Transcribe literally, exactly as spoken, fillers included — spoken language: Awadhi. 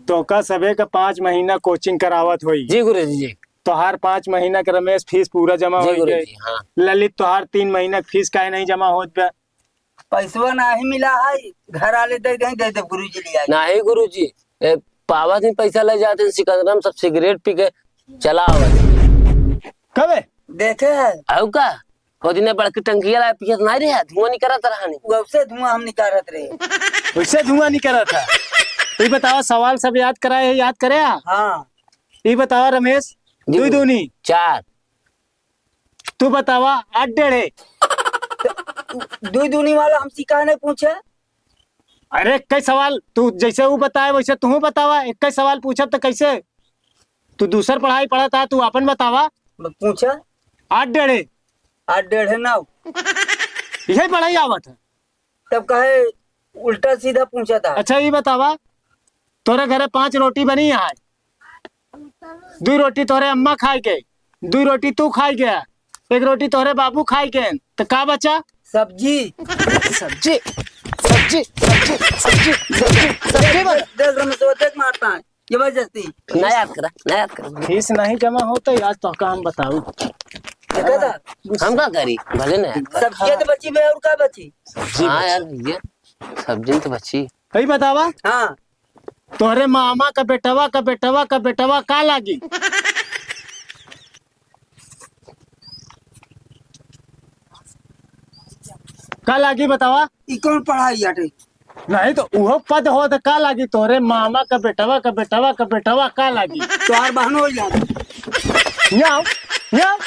तोहका सबे का पाँच महीना coaching करावत होई। जी गुरुजी, जी। तोहार पाँच महीना के रमेश फीस पूरा जमा जी होई गए। गुरुजी, हाँ। ललित, तोहार तीन महीना के फीस काहे नहीं जमा होत बा? पैसवा नाही मिला है, घर आले दे दे, दे दे गुरुजी लिया। नाही गुरुजी, ए, पावा दिन पैसा ले जाते हैं, सिकंदरा में सब सिगरेट पी के चला आवत। कबे? देखे है। आउ का? ओ दिने बड़की टंकिया ला पियत नाही रहे, धुआं निकरत रहा नहीं। वैसे धुआं हम निकारत रहे। वैसे धुआं निकरत है। ई बतावा, सवाल सब याद कराए है, याद करे आ? हाँ। ई बतावा रमेश, जी। दुई दूनी? चार। तू बतावा, आठ डेढ़े? दुई दूनी वाला हमसे काहे नहीं पूछे? अरे, इक्कीस सवाल, तू जैसे ऊ बताए, वैसे तू बतावा। इक्कीस सवाल पूछब तो कैसे? तू दूसर पढ़ाई पढ़त आ, तू आपन बतावा। पूछा। आठ डेढ़े? आठ डेढ़े नौ। यही पढ़ाई आवत है। तब काहे उल्टा सीधा पूछा था? अच्छा, ई बतावा, तोरे घरे पाँच रोटी बनी है, दुई रोटी तोरे अम्मा खाए के, दुई रोटी तू खाए के, एक रोटी तोरे बाबू खाए के, तो का बचा? सब्जी। सब्जी, सब्जी, सब्जी, सब्जी, सब्जी, सब्जी बना। देख, देख रमेशवा, देख मारता है, जबरदस्ती। ना याद करा, ना याद करा। फीस नहीं जमा होता, आज तो काम बताऊ। देखा था? हम का करी, भले ना याद करा। सब्जी तो बची बे, और का बची? हाँ यार, ये सब्जी तो बची। कही बतावा? हाँ। तोहरे मामा का बेटवा, का बेटवा, का बेटवा का लागी? का लागी बतावा? ई कौन पढ़ाई आटे? नहीं तो उहो पद हो तो का लागी? तोहरे मामा का बेटवा, का बेटवा, का बेटवा का लागी? तोहार बहन हो जात। यहाँ आओ, यहाँ आओ।